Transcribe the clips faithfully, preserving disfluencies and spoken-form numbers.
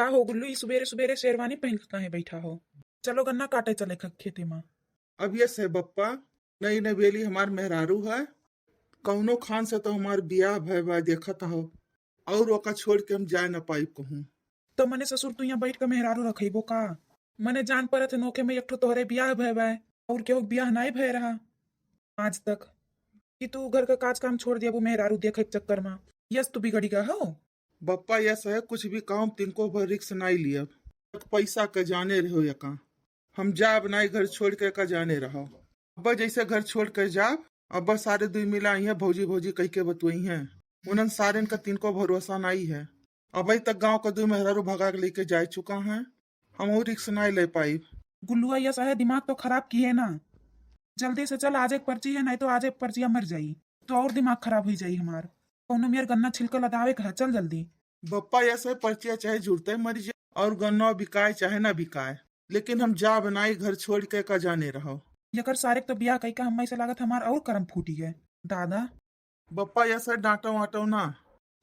का हो गुल्लू, ई सुबेरे सुबेरे शेरवानी पहन के काहे बैठा हो? चलो गन्ना काटे चले ख-, खेते मा। अब यस है बप्पा, नई नवेली हमार मेहरारू है, कौनो खान से तो हमार बियाह भय बा, देखत हो, और ओका छोड़ के हम जाए न पाई कहूँ। तो मने ससुर तू यहाँ बैठ के मेहरारू रखेबो का? मने जान परत है नोखे में एक ठो तोहरे बियाह भय बा, और केहू बियाह नाई भय रहा आज तक, कि तू घर का काज काम छोड़ दिया वो मेहरारू देखे के चक्कर मा। यस तू बिगड़ी गा हो। बप्पा यस है, कुछ भी काम तिनको भर रिक्स नाई लियब। पैसा के जाने रहो या का, हम जाब नाई घर छोड़ के का जाने रहो। अब्बा जैसे घर छोड़ के जाब, अब्बा सारे दुई मिला आई है भौजी भौजी कह के बतुआई है। उन्हन सारेन का तिनको भरोसा नाई है। अबई तक गांव का दुई मेहरारू भगा के लेके जाए चुका है, हम और रिक्स नाई ले पाई। गुल्लुआ यस है, दिमाग तो खराब की है ना, जल्दी से चल, आज एक पर्ची है, नाई तो आज एक पर्चिया मर जाई, तो और दिमाग खराब हुई जाई हमार। कौनो मेर गन्ना छिलके लदावे के है, चल जल्दी। बप्पा यस है, पर्चिया चाहे जुड़ते मर जाए और गन्ना बिकाए चाहे ना बिकाए, लेकिन हम जाब नाई घर छोड़ के का जाने रहो। यकर सारे के तो बियाह कई का हम्मा ऐसे लागत हमार और करम फूटी गए दादा। बप्पा यस है, डांटो वाटो ना,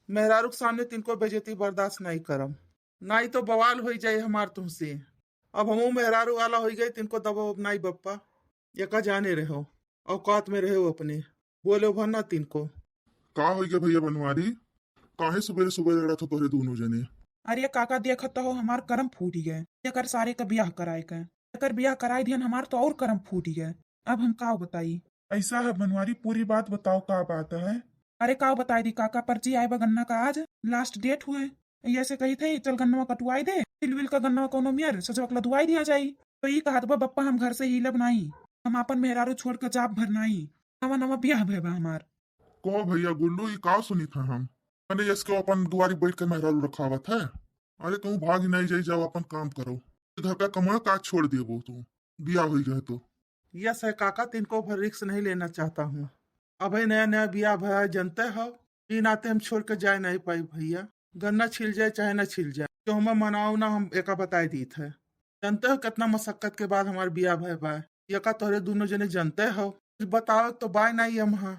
मेहरारू के सामने तिनको बेइज्जती बर्दाश्त नाई करम, नाई तो बवाल होई जाए हमार तुमसे। अब हमहू मेहरारू वाला होई गए, तिनको दबाव अब नाई बप्पा, यका जाने रहो, औकात में रहो अपने, बोलो भर ना तिनको। का होई गए भैया बनवारी, काहे सुबेरे सुबेरे लड़त हो तोहरे दोनों जने? अरे काका देखत तो हो हमार करम फूटी गए, यकर सारे का बियाह कराए के, यकर बियाह कराए दिहन हमार तो और करम फूटी गए, अब हम का बताई। ऐसा है बनवारी, पूरी बात बताओ, का बात है? अरे का बताई दी काका, पर्ची आए बा गन्ना का, आज लास्ट डेट हुए, ऐसे कही थे चल गन्नवा कटुआई दे, तिलविल का गन्नवा कौनो मियर सजवक लदुआई दिया जाई। तो ई कहत बा बप्पा हम घर से हिलब नाई, हम आपन मेहरारू छोड़ के जाब भर नाई, नवा नवा बियाह भय बा हमार। कहो भैया गुल्लू, ई का सुनी था हम? मने यस के अपन दुआरी बैठ के मेहरारू रखावत है। अरे कहूँ भाग नहीं जाई, जाओ अपन काम करो, घर का कमाए काज छोड़ देबो तू, बियाह होई गए तो। यस है काका, तिनको भर रिक्स नहीं लेना चाहता हूँ। अबे नया नया बियाह भया है, जनते हो, ई नाते हम छोड़ के जाए नहीं पाई भैया। गन्ना छिल जाए चाहे ना छिल जाए, तो हमें मनाओ ना, हम एका बताए दीत है। जनते हो कितना मशक्कत के बाद हमार बियाह भय बा, यका तोहरे दोनों जने जनते हो। कुछ बताओ तो बाय नहीं हम हाँ,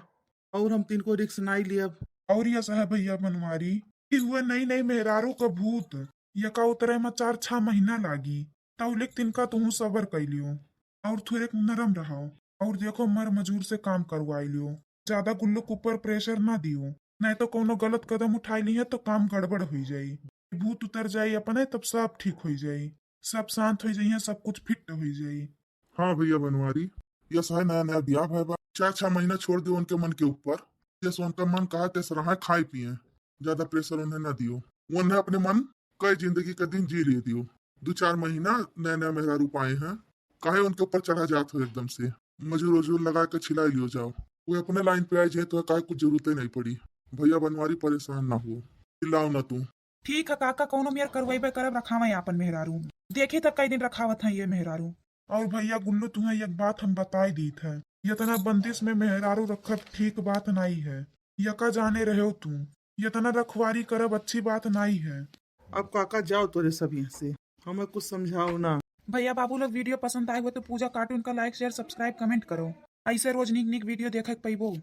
और हम तिनको रिक्स नहीं लियब। और यस है भैया बनवारी, ई हुए नई नई मेहरारू का भूत, यका उतरे में चार छह महीना लागी, तौलिक तिनका तुहू सबर कई लियो। और थोड़े नरम रहो, और देखो मर मजूर से काम करवाई लियो, ज्यादा गुल्लू के ऊपर प्रेशर ना दियो, नहीं तो कौनो गलत कदम उठाई ली है तो काम गड़बड़ हुई जाई। भूत उतर जाई अपने, तब सब ठीक हुई जाई, सब शांत हुई जाई, सब कुछ फिट हुई जाई। हाँ भैया बनवारी, यस है नया नया बियाह भय बा, चार छह महीना छोड़ दियो उनके मन के ऊपर, जैसे उनका मन कहा तैसे रहा, खाए पिए, ज्यादा प्रेशर उन्हें ना दियो, उन्हें अपने मन कई जिंदगी का दिन जी ले दियो। दो चार महीना नया नया मेहरारू पाए हैं, काहे उनके ऊपर चढ़ा जात हो एकदम से? मजूर वजूर लगा के छिलाई लियो जाओ, वो अपने लाइन पे आई जाए तो काहे कुछ जरूरत ही नहीं पड़ी। भैया बनवारी परेशान ना हो, चिल्लाओ ना तू। ठीक है काका, कौनो मेर करवाइबे करब, रखावे आपन मेहरारू। देखी त कई दिन रखावत है ये मेहरारू। और भैया गुल्लू, तुम्हें एक बात हम बताई दीत है, इतना बंदिश में मेहरारू रखब ठीक बात नाई है, यका जाने रहो तू, इतना रखवारी करब अच्छी बात नाई है। अब काका जाओ तोरे सब यहाँ से, हमें कुछ समझाओ ना। भैया बाबू लोग वीडियो पसंद आए हो तो पूजा कार्टून का लाइक शेयर सब्सक्राइब कमेंट करो, ऐसे रोज निक निक वीडियो देखे के पैबो।